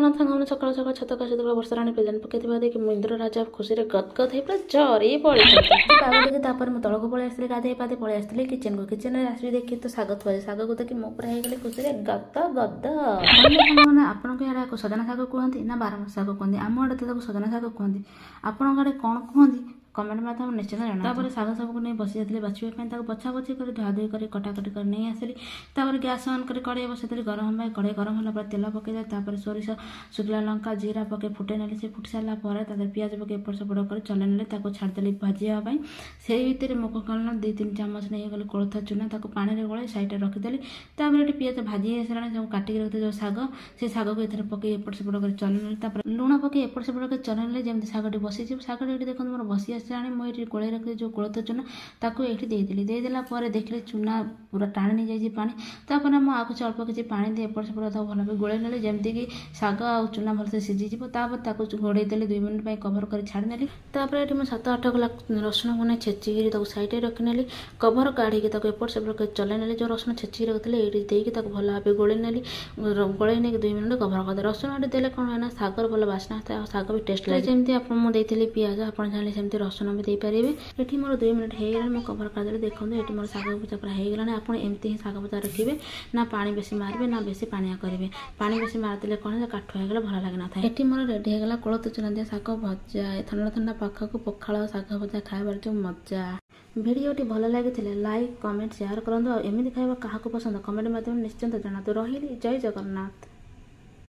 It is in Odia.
ଜଗନ୍ନାଥ ସାଙ୍ଗମାନେ। ସକାଳୁ ସକାଳୁ ଛାତ କାଶ ବର୍ଷା ରାଣୀ ପ୍ରେଜେଣ୍ଟ ପକେଇଥିବା ଦେଖି ମୁଁ ଇନ୍ଦ୍ର ରାଜା ଖୁସିରେ ଗଦଗଦ ହେଇ ପୁରା ଜରି ପଡ଼ିଛନ୍ତି ପାଗ ଦେଖି। ତାପରେ ମୁଁ ତଳକୁ ପଳେଇ ଆସିଲି, ଗାଧେଇ ପାଧେଇ ପଳେଇ ଆସିଥିଲି କିଚେନକୁ। କିଚେନରେ ଆସିବି ଦେଖି ତ ଶାଗ ଥୁଆ, ଶାଗକୁ ଦେଖି ମୁଁ ପୁରା ହେଇଗଲି ଖୁସିରେ ଗଦ ଗଦ। ସାଙ୍ଗମାନେ, ଆପଣଙ୍କ ଆଡ଼େ ଆକୁ ସଜନା ଶାଗ କୁହନ୍ତି ନା ବାରମାସ ଶାଗ କୁହନ୍ତି? ଆମ ଆଡ଼େ ତ ତାକୁ ସଜନା ଶାଗ କୁହନ୍ତି। ଆପଣଙ୍କ ଆଡ଼େ କ'ଣ କୁହନ୍ତି, କମେଣ୍ଟ ମାଧ୍ୟମରେ ନିଶ୍ଚିତ ଜଣାନ୍ତୁ। ତାପରେ ଶାଗ ସବୁକୁ ନେଇ ବସି ଯାଇଥିଲି ବାଛିବା ପାଇଁ। ତାକୁ ବଛା ବଛି କରି, ଧୁଆ ଧୁଇ କରି, କଟାକଟି କରି ନେଇ ଆସିଲି। ତାପରେ ଗ୍ୟାସ୍ ଅନ୍ କରି କଡ଼େଇ ବସେଇଥିଲି ଗରମ ପାଇଁ। କଡ଼େଇ ଗରମ ହେଲା ପରେ ତେଲ ପକେଇଦେଲି। ତାପରେ ସୋରିଷ, ଶୁଖିଲା ଲଙ୍କା, ଜିରା ପକେଇ ଫୁଟେଇ ନେଲି। ସେ ଫୁଟି ସାରିଲା ପରେ ତା ଦେହରେ ପିଆଜ ପକେଇ ଏପଟ ସେପଟ କରି ଚଲେଇ ନେଲି। ତାକୁ ଛାଡ଼ିଦେଲି ଭାଜିବା ପାଇଁ। ସେଇ ଭିତରେ ମୁଁ କ'ଣ କଲି ନା 2-3 ଚାମଚ ନେଇଗଲି କୋଳଥ ଚୁନା, ତାକୁ ପାଣିରେ ଗୋଳେଇ ସାଇଡ଼ରେ ରଖିଦେଲି। ତାପରେ ଏଠି ପିଆଜ ଭାଜି ହେଇସାରିଲାଣି। ସବୁ କାଟିକି ରଖିଥିଲି ଯେଉଁ ଶାଗ, ସେ ଶାଗକୁ ଏଥିରେ ପକେଇ ଏପଟ ସେପଟ କରି ଚଲେଇ ନେଲି। ତାପରେ ଲୁଣ ପକେଇ ଏପଟ ସେପଟ କରି ଚଲେଇ ନେଲି, ଯେମିତି ଶାଗଟି ବସିଯିବ। ଶାଗଟି ଏଠି ଦେଖନ୍ତୁ ମୋର ବସି ଆସିଲାଣି। ମୁଁ ଏଠି ଗୋଳେଇ ରଖିଥିଲି ଯେଉଁ କୋଳଥ ଚୁନା, ତାକୁ ଏଇଠି ଦେଇଦେଲି। ଦେଇଦେଲା ପରେ ଦେଖିଲି ଚୁନା ପୁରା ଟାଣି ନେଇଯାଇଛି ପାଣି। ତାପରେ ମୁଁ ଆଉ କିଛି ଅଳ୍ପ କିଛି ପାଣି ଦେଇ ଏପଟ ସେପଟ ତାକୁ ଭଲ ଭାବେ ଗୋଳେଇ ନେଲି, ଯେମିତିକି ଶାଗ ଆଉ ଚୁନା ଭଲସେ ସିଝିଯିବ। ତାପରେ ତାକୁ ଘୋଡ଼େଇ ଦେଲି, 2 ମିନିଟ୍ ପାଇଁ କଭର କରି ଛାଡ଼ିନେଲି। ତାପରେ ଏଠି ମୁଁ 7-8 କୋଲା ରସୁଣକୁ ନେଇ ଛେଚିକିରି ତାକୁ ସାଇଡ଼ରେ ରଖିନେଲି। କଭର କାଢ଼ିକି ତାକୁ ଏପଟ ସେପଟ କରି ଚଲେଇ ନେଲି। ଯେଉଁ ରସୁଣ ଛେଚିକି ରଖିଥିଲି, ଏଇଠି ଦେଇକି ତାକୁ ଭଲ ଭାବେ ଗୋଳେଇ ନେଲି। ଗୋଳେଇ ନେଇକି 2 ମିନିଟ୍ କଭର କରିଦେଲି। ରସୁଣ ଏଠି ଦେଲେ କ'ଣ ହୁଏ ନା ଶାଗର ଭଲ ବାସ୍ନା ଆସିଥାଏ ଆଉ ଶାଗ ବି ଟେଷ୍ଟ ଲାଗେ। ଯେମିତି ଆପଣ ମୁଁ ଦେଇଥିଲି ପିଆଜ, ଆପଣ ଚାହିଁଲେ ସେମିତି ରସୁଣ ବି ଦେଇପାରିବେ। ଏଠି ମୋର 2 ମିନିଟ୍ ହେଇଗଲାଣି, ମୁଁ କଭର କରିଦେଲି। ଦେଖନ୍ତୁ, ଏଠି ମୋର ଶାଗ ଭଜା ପୁରା ହେଇଗଲାଣି। ଆପଣ ଏମିତି ହିଁ ଶାଗ ଭଜା ରଖିବେ, ନା ପାଣି ବେଶୀ ମାରିବେ ନା ବେଶୀ ପାଣିଆ କରିବେ। ପାଣି ବେଶୀ ମାରିଦେଲେ କ'ଣ ହେଲା, କାଠୁଆ ହେଇଗଲେ ଭଲ ଲାଗିନଥାଏ। ଏଠି ମୋର ରେଡ଼ି ହେଇଗଲା କୋଳଥ ଚୁନା ଦିଆ ଶାଗ ଭଜା। ଥଣ୍ଡା ଥଣ୍ଡା ପାଖକୁ ପଖାଳ ଶାଗ ଭଜା ଖାଇବାର ଯେଉଁ ମଜା! ଭିଡ଼ିଓଟି ଭଲ ଲାଗିଥିଲେ ଲାଇକ୍, କମେଣ୍ଟ, ସେୟାର କରନ୍ତୁ। ଆଉ ଏମିତି ଖାଇବା କାହାକୁ ପସନ୍ଦ, କମେଣ୍ଟ ମାଧ୍ୟମରେ ନିଶ୍ଚିନ୍ତ ଜଣାନ୍ତୁ। ରହିଲି, ଜୟ ଜଗନ୍ନାଥ।